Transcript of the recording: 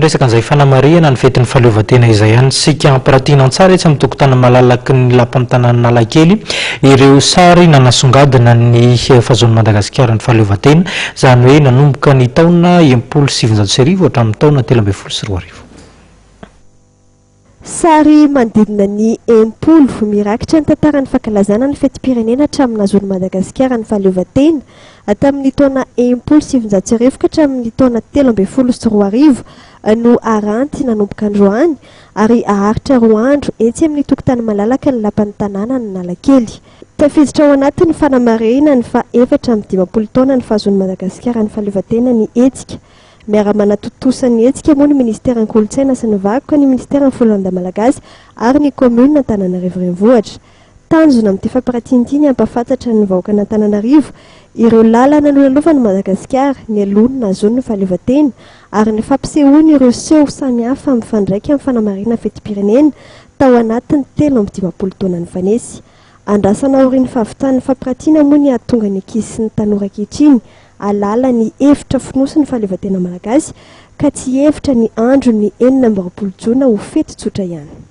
Miresaka an'izay fanamarihana ny fetin'ny fahaleovantena izay ihany isika. Ampiratiana an-tsary etsy amin'ny tokotany malalaky ny lapan'ny tanàn'Analakely ireo sary nanasongadina ny fahazoan'i Madagasikara ny fahaleovantena, izany hoe nanomboka ny taona 1960 hatramin'ny taona 2013. Sary manodidina ny 60, mirakitra ny tantaran'ny fankalazana ny fetim-pirenena hatramin'ny nahazoan'i Madagasikara ny fahaleovantena tamin'ny taona 1960 ka hatramin'ny taona 2013 no aranty nanomboka androany ary haharitra roa andro etsy amin'ny tokotany malalaka ny lapan'ny tanànan'Analakely. Tafiditra ao anatin'ny fanamarihina ny faha 54 taona ny fahazoan'i Madagasikara ny fahaleovantena ny hetsika. Miara-manatontosa ny hetsika moa ny Minisiteran'ny Kolontsaina sy ny Vakoka, ny Minisiteran'ny Foloalindahy Malagasy ary ny Kaominina Antananarivo Renivohitra. Tanjona amin'ity fampiratiana ity ny hampahafantatra ny vahoakan'Antananarivo ireo lalana nolalovan'i Madagasikara nialoha ny nahazoany ny fahaleovantena ary ny fampisehoany ireo seho samihafa mifandraika amin'ny fanamarihana fetim-pirenena tao anatin'ny 53 taona nifanesy. Andrasana aorian'ny fahavitan'ny fampiratiana moa ny hahatonga ny ankizy sy ny tanora ankehitriny hahalala ny hevitra fonosin'ny fahaleovantena malagasy ka tsy hihevitra ny andron'ny 26 jona ho fety tsotra ihany.